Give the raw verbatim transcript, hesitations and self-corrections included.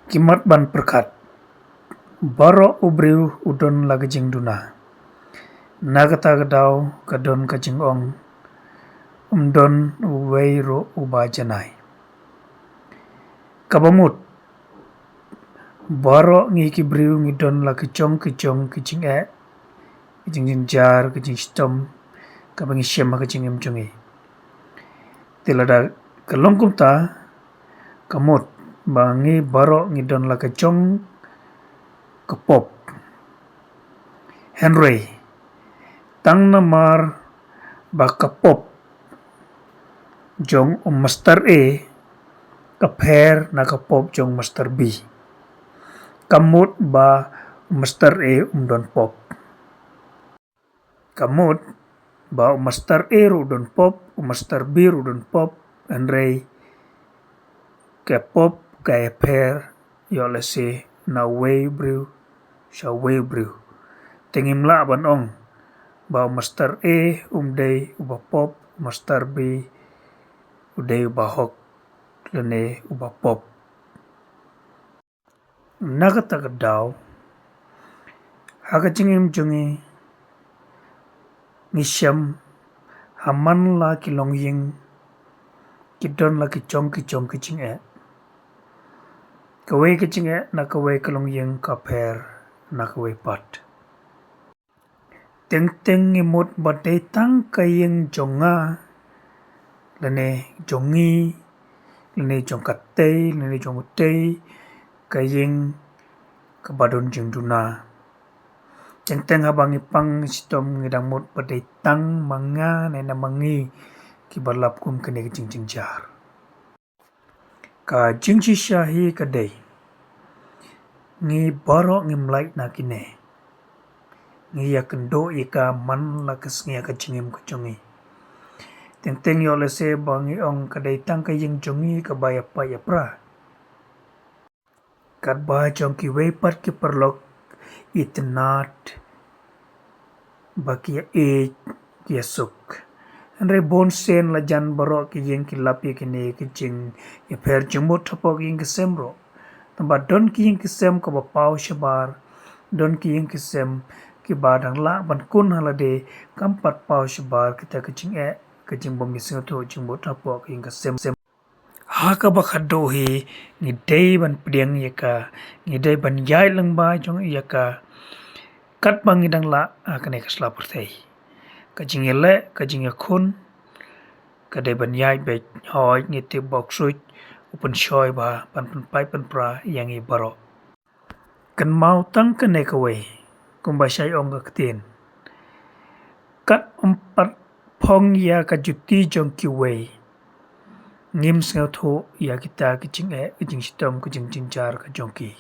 Ki mat ban pyrkhat. Baroh u briew u don la ka jingduna. Na kata ka daw ka don ka jingong, um don uwei ruh uba janai. Kaba mut, baroh ngi ki briew ngi don la ki jong ki jong ki jingeh, ki jingjynjar, ki jingshitom, kaba ngi shem ha ka jingim jong ngi. Te lada ka long kumta, ka mut ba ngi baroh ngi don la ka jong ka pop. Hynrei tang namar ba ka pop jong u Mister A ka pher na ka pop jong u Mister B, ka mut ba u Mister A um don pop. Ka mut ba u Mister A ruh u don pop, u Mister B ruh u don pop, hynrei ka pop ka ïapher ïoh lehse na uwei u briew sha uwei u briew. Te ngim lah ban ong ba u Mister A um dei uba pop, u Mister B u dei uba hok lane uba pop. Na kata ka daw, ha ka jingim jong ngi, ngi shem ha man la ki longïing ki don la ki jong ki jong ki jingeh. Kawei ka jingeh na kawei ka longïing ka pher na kawei pat. Teng teng ngi mut ba dei tang ka ïing jong nga, lane jong ngi, lane jong katei, lane jong utei, ka ïing kaba don jingduna. Teng teng haba ngi pang shitom ngi dang mut ba dei tang ma nga ne na ma ngi kiba lap kum kane ka jingjynjar. Ka jingshisha hi ka dei, ngi baroh ngim lait na kine. Ngi ïakynduh ïa ka man la ka sngi ha ka jingim ka jong ngi. Teng teng ïoh lehse ba ngi ong ka dei tang ka ïing jong ngi kaba ïapait ïapra. Katba jong kiwei pat ki paralok itynnad ba ki ïa ïeit ki ïa suk. Hynrei bun sien la jan baroh ki ïing ki lap ïa kine ki jingïapher jingmut hapoh ki ïing ki sem ruh. Tangba don ki ïing ki sem kaba paw shabar, don ki ïing ki sem kiba dang lah ban kun ha lade kam pat paw shabar kita ki jingeh, ki jingbym ïasngewthuh jingmut hapoh ki ïing ki sem. Ha kaba khadduh hi ngi dei ban pdiang ïa ka, ngi dei ban ïaid lyngba jong ïa ka katba ngi dang lah ha kane ka sla pyrthei. Ka jingïaleh, ka jingïakhun ka dei ban ïaid beit, hooid ngi tip ba u Ksuid u pynshoi bha ban pynpait pynpra ïa ngi baroh. Kynmaw tang kane kawei, kumba shai ong ka ktien, kat ym pat phong ïa ka juti jong kiwei, ngim sngewthuh ïa kita ki jingeh, ki jingshitom, ki jingjynjar ka jong ki.